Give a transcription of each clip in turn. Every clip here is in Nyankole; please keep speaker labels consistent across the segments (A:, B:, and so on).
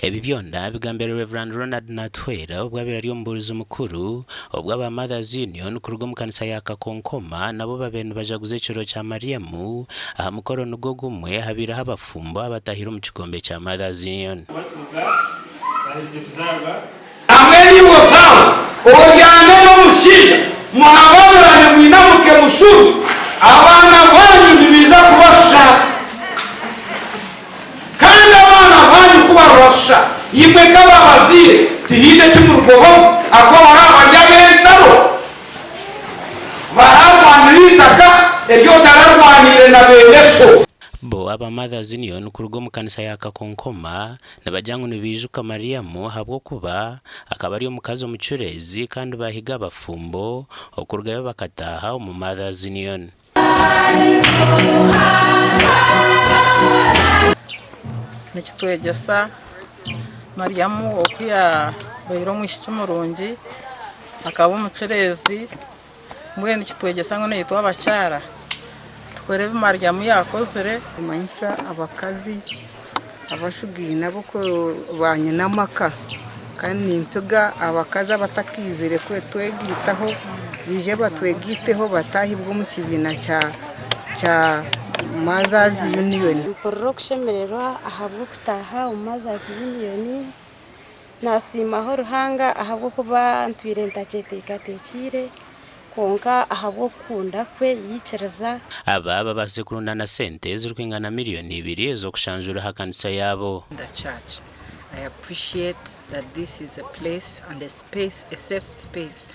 A: Ebi byona bigambirwe Rev. Ronald Natuhwera obwo abaire ari omubuurizi mukuru obwo aba Mothers Union kuruga omu kanisa ya Kakonkoma nabo babaire nibajaguza ekiro kya Mariamu. Aha mukoro nigwo gumwe habaireho abafumbo abatahire omu kigombe kya Mothers Union.
B: Nambwenu iwe Osaawe, obyame n'omushaija, muhababurane mwinamuke mushume, abaana baanyu nibaija kubashusha. Kandi abaana baanyu ku baribashusha, imwe nk'ababazaire tihaine eki murikobaho, ahakuba baraba bari ab'entaro, baraarwanira eitaka eri otararwaniire na beene sho.
A: Bo aba Mothers Union kuruga omu kanisa ya Kakonkoma nibagira ngu nibaijuka Mariamu ahabw'okuba akaba ari omukazi omucureezi kandi bahiga abafumbo okurugayo bakataaha omu Mothers Union.
C: Nikitwegyesa Mariamu oku yaabaire omwishiki murungi, akaba omucureezi, mbwenu nikitwegyesa ngu naitwe abakyara tukore ebi Mariamu yaakozire.
D: Nikimanyisa abakazi abashugaine banyine amaka kandi nimpiga abakazi abatakaizire kutwegaitaho baije batwegaiteho bataahibwe omu kibiina kya Mothers Union.
E: Mpurira okushemererwa ahabw'okutaaha omu Mothers Union. Nasiimaho Ruhanga ahabw'okuba ntwire ntakyeteekateekiire. Kwonka ahabw'okukunda kwe yaikiriza.
A: Aba babaasize kurundaana sente ezirikwingana miriyoni ibiri ez'okushanjura aha kanisa yaabo.
F: The church. I appreciate that this is a place and a space, a safe space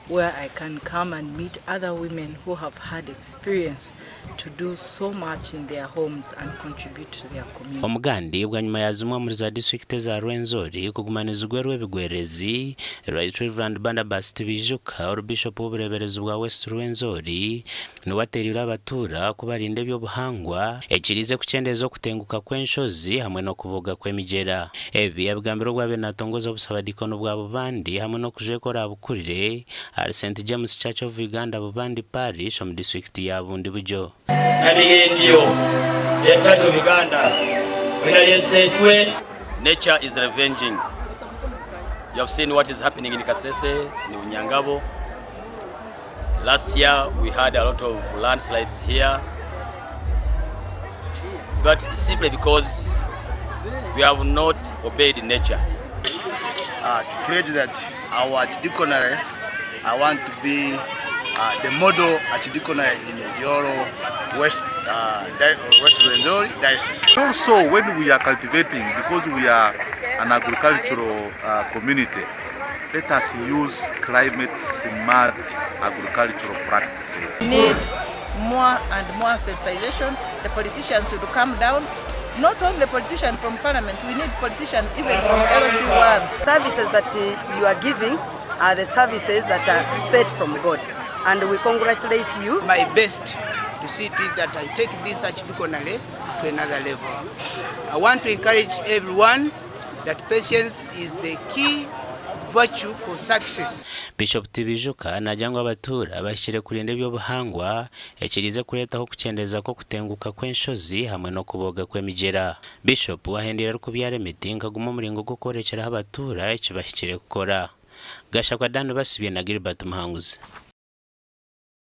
F: where I can come and meet other women who have had experience to do so much in their homes and contribute to their community.
A: Omugandi bwanyima ya zimwe omuri za disiturikiti eza Rwenzori kuguma nizigwerwa ebigwererezi, Right Rev Barnabas Tibaijuka ori Bishopu w'obureeberezi bwa West Rwenzori niwe ateereire abatuura kubarinda eby'obuhangwa ekiriize kukyendeeza okutenguka kw'enshozi hamwe n'okuboga kw'emigyera. Ebi abigambire obu abaire natongoza obusabadiikoni bwa Bubandi hamwe n'okujweka oraabukurire ahari Saint James Church of Uganda Bubandi Parish omu disiturikiti ya Bundibugyo.
G: Na mihendio ya Church of Uganda wenalyesetwe. Nature is revenging. You have seen what is happening in Kasese, in Bunyangabo. Last year we had a lot of landslides here. But simply because we have not obeyed nature.
H: To pledge that our archdeaconry, I want to be the model archdeaconry in Njoro West, West Rwenzori Diocese.
I: Also, when we are cultivating, because we are an agricultural community, let us use climate smart agricultural practices.
J: We need more and more sensitization. The politicians should come down. Not only politicians from parliament, we need politicians even from LC1.
K: Services that you are giving are the services that are set from God, and we congratulate you.
L: My best to see to it that I take this archdeaconry to another level. I want to encourage everyone that patience is the key virtue for success.
A: Bishop Tibijuka naagira ngu abatuura bahikire kurinda eby'obuhangwa ekiriize kureetaho okukyendeeza kw'okutenguka kw'enshozi hamwe n'okubooga kw'emigyera. Bishop ahendeire arikubyara emiti nka gumwe omuringo gw'okworekyeraho abatuura eki bahikire kukora. Gashakwa Dan Basibye na Gilbert Muhanguzi.